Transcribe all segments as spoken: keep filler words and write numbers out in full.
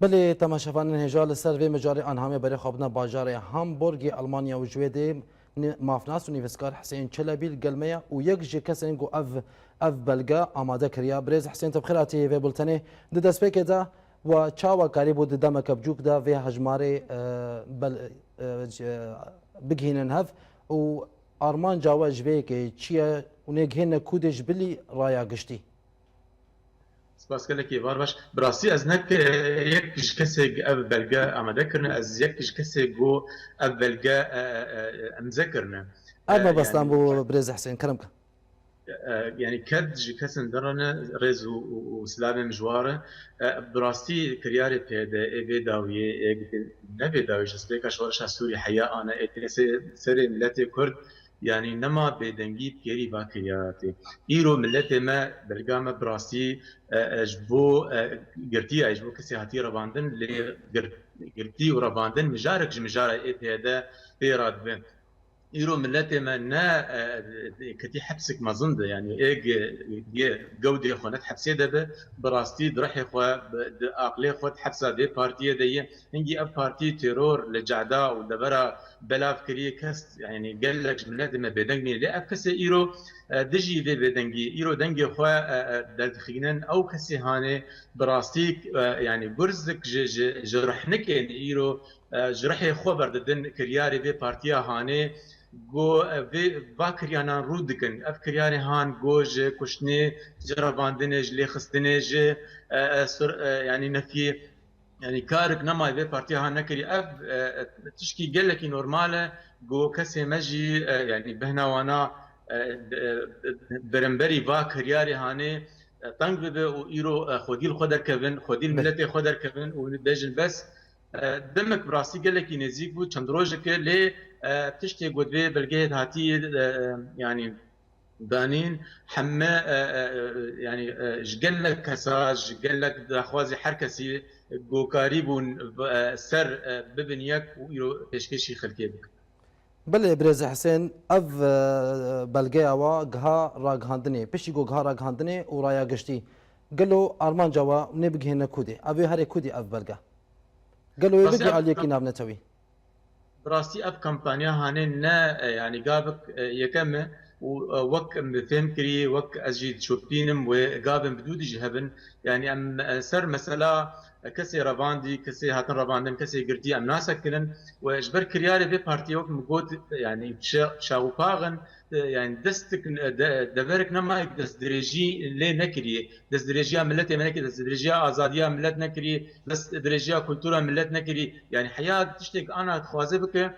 Belê, temaşevanên hêja, li ser vê mijarê anha me berê xwe bidine bajarê Hamburgê Almanya û ji wê dê ni-, mafnas û nivîskar Husên Çelebî li gel me ye û yek ji kesên ku ev, ev belge amade kiriye. Birêz Husên, tu bi xêr hatî vê bultenê. Di destpêkê de we çawa karîbû di demeke biçûk de vê hejmarê, e, bel-, e, c-, bigihînin hev û armanca we ji vê yekê çi ye û nêgihêne ku dê ji bilî raya giştî? Spas gelekî, var baş. Bi rastî ez nek, e, yek ji kesê ev belge amade kirine, ez yek ji kesê ku ev belge, e, e, e, imze kirine. Ev E, mebestan yani, bû, birêz Husên, kerem ke. E, yani ked ji kesên din re ne, rêz û, û, û silavên ji wan re. E, bi rastî kiryarê P Y D ê vê dawiyê, ê ne vê dawiyê, ji spêka şoreşa Sûrî heya ane, ê tê se-, serê miletê Kurd, yanî nema bêdengî bi kêrî va kiryara tê. Îro miletê me, belga me bi rastî, e, e, ji bo, e, girtiya, ji bo kesê hatî revandin, lê gir-, girtî û revandin mijarek ji mijara ê P Y D pê re dibe. Îro miletê me ne, e, ketî hepsek mezin de, yanî ê gi-, gi-, gewdê xwe ne di hepsê de be, bi rastî di rihê xwe, bi, di aqlê xwe di hepsa vê partiyê de ye. Hingî ev partî teror li cehda û devera belav kiriye kes, yanî gelek ji miletê me bêdeng bîne. Lê ev kesê îro, e, dijî vê bêdengî, îro dengê xwe, e, e, derdixînin. Ew kesê hanê bi rastî, e, yanî gurzek ji, ji, ji rihnikên îro, e, ji rihê xwe berdidin kiryarê vê partiya hanê. Go, e, vê, va kiryanan rû dikin. Ev kiryarê han go ji kuştinê, ji revandinê, ji lêxistinê, ji, e, e, sur-, e, yanî nefiyê. Yanî karik nema vê partiya han nekirî. Ev, e, e, tişkî gelekî normal e. Go kesê me jî, e, yanî bihna wana, e, e, beramberî va kiryarê hanê, e, teng bibe û îro, e, xwedî li xwe derkevin, xwedî li Be- miletê xwe derkevin û bêjin bes. E, demek bi rastî gelekî nêzîk bû, çend rojek e, lê, e, tiştê ku di vê belgeyê de hatî, e, e, yanî danîn, heme, e, e, e, yanî, e, ji gelek kesa, ji gelek daxwazê her kesî ku karîbûn, e, ser, e, bibin yek û îro pêşkêşî xelkê bikin. Belê, birêz Husên, ev, e, belgeya we giha ragihandinê, piştî ku giha ragihandinê û raya giştî, gelo armanca we nê bigihêne ku dê? Ev ê herê ku dê ev belge? Gelo wê Rastî bigihê ev aliyekî navnetewî? Bi rastî ev kampanya hanê ne, e, yanî gavik, e, yekem e û, e, wek em bi fêm kirî, wek ez jî dişopînim wê gavên bi dû dî jî hebin. Yanî em, e, ser mesela, e, kesê revandî, kesê hatin revandin, kesê girtî em nasekinin. Û ji ber kiryarê vê partiyê wek min got, yanî şe-, şaxûpax in, e, yanî destik, e, de-, deverek nema destdirêjî lê nekiriye. Destdirêjiya miletê me nekiriye, destdirêjiya azadiya milet nekiriye, destdirêjiya kultura milet nekiriye. Yanî heya tiştek ana dixwaze bike,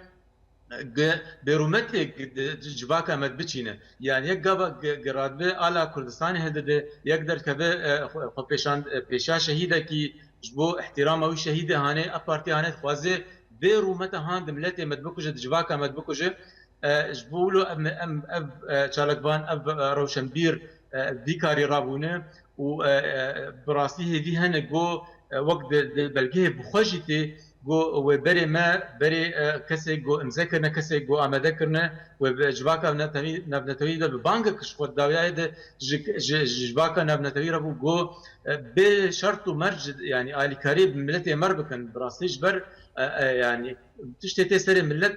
ge-, bêrûmetê ge-, de-, civaka me biçîne. Yanî yek gava ge-, ge radibe ala Kurdistanê hildide, yek derkeve, e, xwe, xwe pêşan, e, pêşa şehîdekî ji bo îhtîrama wî şehîdê hanê, ev partî hanê dixwaze vê rûmeta han di miletê me bikuje, di civaka me bikuje. E, ji bo wilo em, em, ev, e, çalakvan, ev, e, rewşenbîr, e, vî karî rabûne û, e, e, bi rastî hêvî hene ku, e, wek di, di belgehê bi xwe jî tê ku wê berê me, berê, e, kesê ku imze kirine, kesê ku amade kirine, wê bi civaka navnetewî, navnetewî de bi bangek ji xwe dawiyayê de ji, ji, ji civaka navnetewî re bû ku, e, bê şert û merc, yanî alîkarî bi miletê me re bikin. Bi rastî ji ber, e, e, yanî tiştê tê serê milet,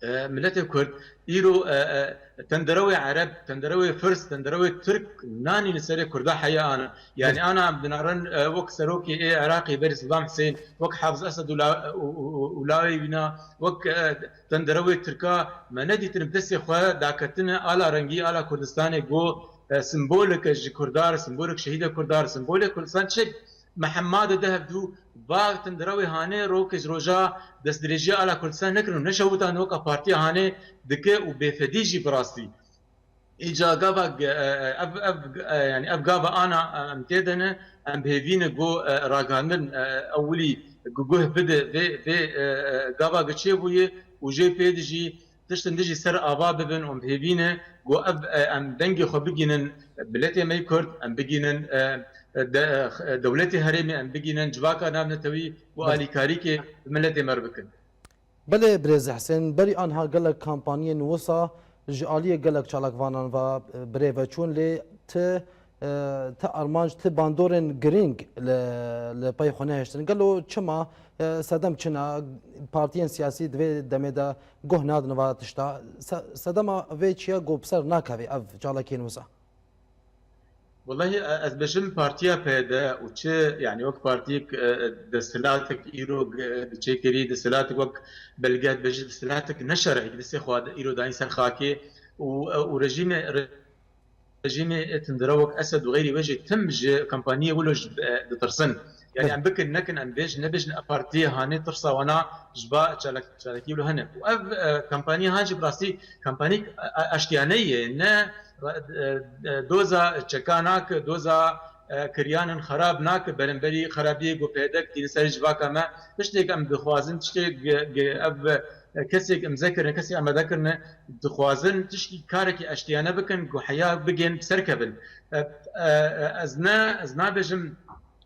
e, miletê Kurd, îro, e, e, tenderewê Ereb, tenderewê Firs, tenderewê Tirk nanîne serê Kurda heya ana. Yanî ana em dinarin, e, wek serokê ê Iraqê berî Sedam Husên, wek Hafiz Esed û la-, û, û, û, û lawê wîna, wek, e, tenderewê Tirka me nedîtin bi destê xwe daketine ala rengî, ala Kurdistanê ku, e, simbolek e ji Kurda re, simbolek şehîdê Kurda re, simbolê Kurdistan çi Mihemmadê de hevdû va tenderewê hanê rokê ji roja destdirêjiya ala Kurdistan nekirin û neşewitandin weka partiya hanê dike û bêfedî jî bi rastî. Îca gava ge-, e, e, ev, ev, e, yanî ev gava ana, e, em tê de ne, em bi hêvî ne ku, e, ragihandin, e, ewilî gu-, guh bide vê, vê, e, e, gava ge çêbûye û jê pê de jî tiştin dijî ser ava bibin û em bi hêvî ne ku ev, e, em dengê xwe bigînin miletê me yê Kurd, em bigînin, e, e, de-, e, dewletê herêmê, em bigînin civaka navnetewî û Belê. alîkarîkê bi miletê me re bikin. Belê birêz Husên, berî anha gelek kampanyên wisa ji aliyê gelek çalakvanan ve, e, birêve çûn, lê ti e, ti armanc, ti bandorên girîng li, li pey xwe nehiştin. Gelo çima, e, sedem çi ne? Partiyên siyasî di vê demê de guh nadin va tişta. Se-, sedema vê çiya ku bi ser nakeve ev çalakiyên wisa? Welahi, e, ez bêjim partiya P D û çi, yani wek partiyek, e, desthilatek îro, e, diçêkirî, desthilatek wek belge dibêjî, desthilatek neşerî, destê xwe de îro dayîn ser xakê û, e, û rejîmê, rejîmê tundrew wek Esed û xeyrî wê jî tim ji kampaniyê wilo jî, e, ditirsin. Yani Belê. Em bikin nekin, em bêjin nebêjin, ev partiyê hanê tirsa wana ji ba çalak-, çalakî wilo hene. Û ev, e, kampaniya han jî bi rastî kampanîk, e, e, eştiyane ye, ne, e, e, doza çeka nake, doza, e, kiryanin xerab nake, berimberî xerabiyê ku P D K tîne ser civaka me. Tiştê ku em dixwazin, tiştê ge-, ge-, ev, e, kesê ku imze kirine, kesê amade kirine, dixwazin tiştî karekî eştiyane bikin ku heya bigên bi ser kevin. E, e, e, ez ne, ez nabêjim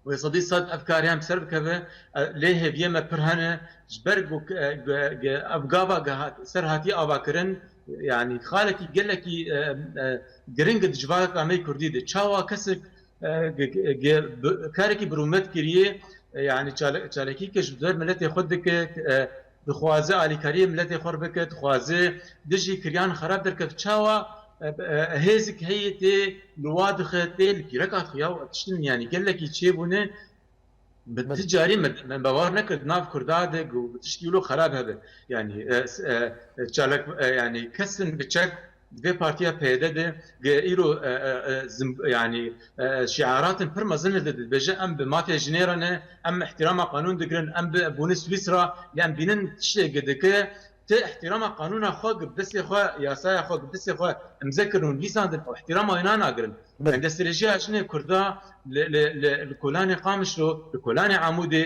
wê sedî sed ev kariyan bi ser bikeve, e, lê hêviyê me pir hene, ji ber ku, e, ge-, ge-, ev gava ge hat-, ser hatiye avakirin, yani xalekî gelekî, e, e, giring di civaka me kurdî de. Çawa kesek, e, ge-, ge-, ge-, bi-, karekî bi rûmet kiriye, e, yani çale-, çalakî ke ji ber miletê xwe dike, e, dixwaze alîkariyê miletê xwe bike, dixwaze dijî kiriyan xerab derkeve. Çawa, e, e, hêzik heye tê li wa dixe, tê li pîreka dixe. Ya tiştin yani gelekî çêbûne, bi Belê. Ti carî me, me bawer nekir di nav Kurda de ku bi tiştî wilo xerab hebe. Yani, e, s-, e, e, çalak, e, yani kesin bi çek di vê partiya P Y D de ge îro, e, e, e, zim-, yani, e, şiaratin pir mezin hildide dibêje, em bi mafê jinê re ne, em ihtirama qanûn digirin, em bi bûne Swîsra, lê em bînin tiştê ge dike, ti ihtirama qanûna xwe gi destê xwe, yasaya xwe gi destê xwe imze kirin û nivîsandin û ihtirama wêna nagirin. Belê. Yani destdirêjiya jinê Kurda li, li, li, li kolanê Qamişlo, li kolanê Amûdê,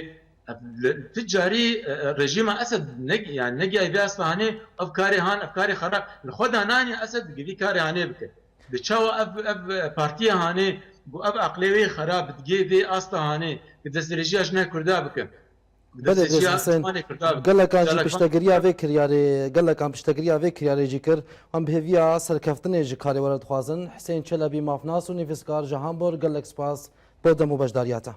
ev li, ti carî, e, e, rejîma Esed ne, yani negiyaye vê asta hanê, ev karê han, ev karê xerab. Li xwe da nanî Esed gi vî karê hanê bike. Di çawa ev, ev partiya hanê, ku ev aqlê wê xerab digê vê asta hanê, ki destdirêjiya jinê Kurda bike. Belê, birêz Husên, gelekan jî piştegiriya vê kiryarê, gelekan piştegiriya vê kiryarê jî kir. Em bi hêviya serkeftinê ji karê we re dixwazin. Husên Çelebî, mafnas û nivîskar ji Hamburg, gelek spas bo dem û beşdariya te.